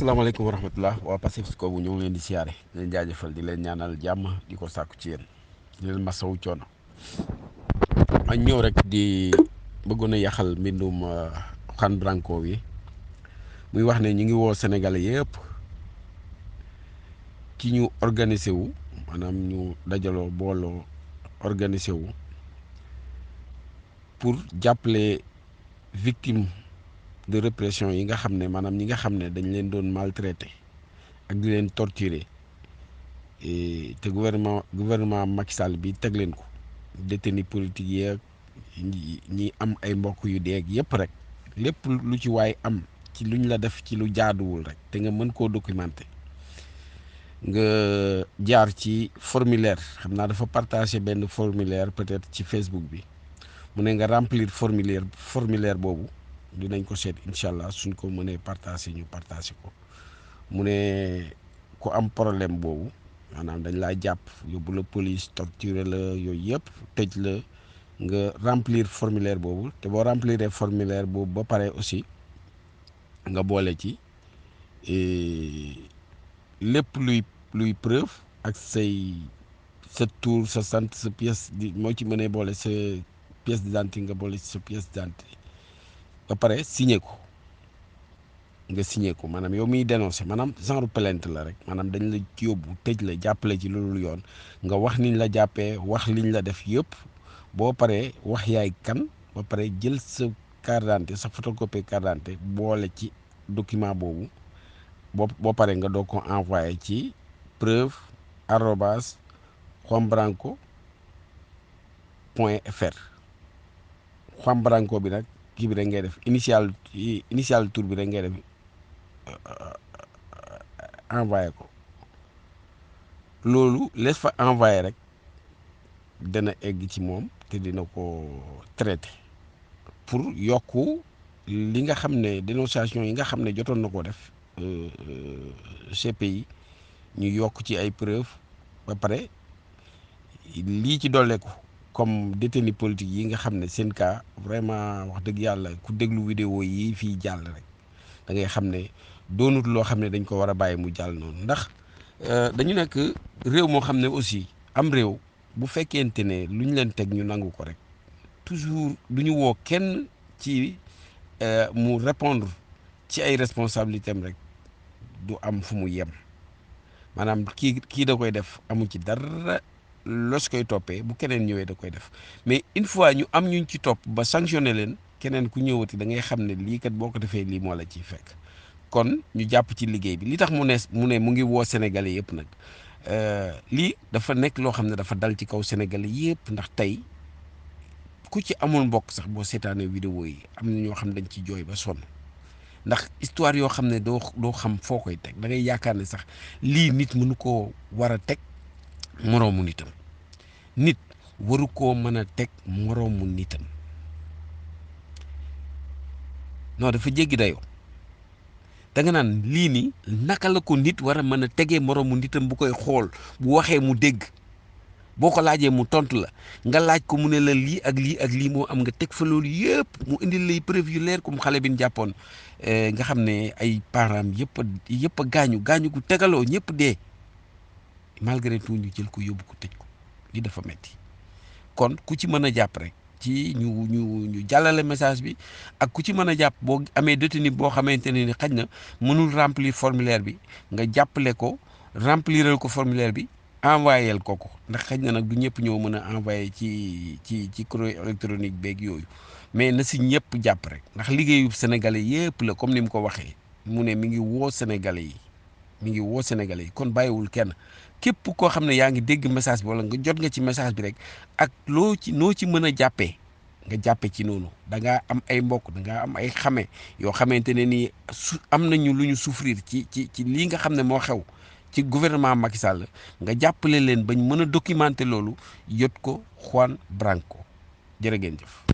asalaamaaleykum wa rahmatulah waa Pacifico bu ñoo ngi leen di siyaare di leen jaajëfal di leen ñaanal jàmm di ko sàkku ci yéen di leen masawu coono ma ñëw rek di bëggoon a yaxal mbindum Juan Branco bi muy wax ne ñu ngi woo Sénégalais yëpp ci ñu organisé wu maanaam ñu dajaloo booloo organisé wu pour jàppale victime de répression yi nga xam ne maanaam ñi nga xam ne dañ leen doon maltraité ak di leen torturer te gouvernement Macky Sall bi teg leen ko détenu politique yeeg ñi am ay mbokk yu deeg yëpp rek lépp lu ci waay am ci luñ la def ci lu jaaduwul rek te nga mën koo documenter nga jaar ci formulaire xam naa dafa partagé benn formulaire peut-être ci Facebook bi mu ne nga remplir formulaire boobu dinañ ko seet incha allah suñ ko mënee partagé ñu partagé ko mu ne ku am problème boobu maanaam dañ laa jàpp yóbbu la police torturer la yooyu yëpp tëj la nga remplir formulaire boobu te boo remplir formulaire boobu ba pare aussi nga boole ci lépp luy preuve ak sa tour sa sant sa pièce moo ci mënee boole sa pièce d'identité nga boole ci sa pièce d'identité ba pare signé ko maanaam yow miy dénoncé maanaam genre plainte la rek maanaam dañ la yóbbu tëj la jàppale ci loolu yoon nga wax niñ la jàppee wax liñ la def yëpp boo paree wax yaay kan ba pare jël sa carte d'identité sa photocopie carte d'identité boole ci document boobu boo paree nga doo ko envoyé ci preuve@juanbranco.fr Juan Branco bi nag kii bi rek ngay def initial tour bi rek ngay def envoyé ko loolu lees fa envoyé rek dana egg ci moom te dina ko traité pour yokku li nga xam ne dénonciation yi nga xam ne jotoon na ko def CPI ñu yokk ci ay preuve ba pare lii ci dolleeku comme détenu politique yi nga xam ne seen cas vraiment wax dëgg yàlla ku déglu vidéo yi fii jàll rek da ngay xam ne doonut loo xam ne dañ ko war a bàyyi mu jàll noonu ndax dañu nekk réew moo xam ne aussi am réew bu fekkente ne lu ñu leen teg ñu nangu ko rek toujours du ñu woo kenn ci mu répondre ci ay responsabilités am rek du am fu mu yem maanaam kii da koy def amu ci dara los koy toppee bu keneen ñëwee da koy def mais une fois ñu am ñuñ ci topp ba sanctionné leen keneen ku ñëwati da ngay xam ne lii kat boo ko defee lii moo la ciy fekk kon ñu jàpp ci liggéey bi li tax mu ne mu ngi woo Sénégalais yëpp nag lii dafa nekk loo xam ne dafa dal ci kaw Sénégalais yëpp ndax tey ku ci amul mbokk sax boo seetaanee vidéo yi am na ñoo xam ne dañ ci jooy ba sonn ndax histoire yoo xam ne doo xam foo koy teg da ngay yaakaar ne sax lii nit mënu koo war a teg moroomu nitam nit waru koo mën a teg moroomu nitam non dafa jéggi dayoo da nga naan lii nii naka la ko nit war a mën a tegee moroomu nitam bu koy xool bu waxee mu dégg boo ko laajee mu tontu la nga laaj ko mu ne la lii ak lii ak lii moo am nga teg fa loolu yëpp mu indil lay preuve yu leer comme xale bi ñu jàppoon nga xam ne ay parents yëpp a gaañu gu tegaloo ñëpp dee malgré tout ñu jël ko yóbbu ko tëj ko li dafa metti kon ku ci mën a jàpp rek ci ñu jàllale message bi ak ku ci mën a jàpp boo amee détenu boo xamante ne ni xaj na mënul remplir formulaire bi nga jàppale ko rempliral ko formulaire bi envoyé ko ndax xëy na nag du ñëpp ñoo mën a envoyé ci courrier électronique beeg yooyu mais na si ñëpp jàpp rek ndax liggéeyu sénégalais yëpp la comme ni mu ko waxee mu ne mi ngi woo sénégalais yi kon bàyyiwul kenn képp koo xam ne yaa ngi dégg message bi wala nga jot nga ci message bi rek ak noo ci mën a jàppee nga jàppe ci noonu da ngaa am ay mbokk da ngaa am ay xame yoo xamante ne nii am nañu lu ñu souffrir ci lii nga xam ne moo xew ci gouvernement Macky Sall nga jàppale leen bañ mën a documenter loolu yot ko Juan Branco jërë ngeen jëf.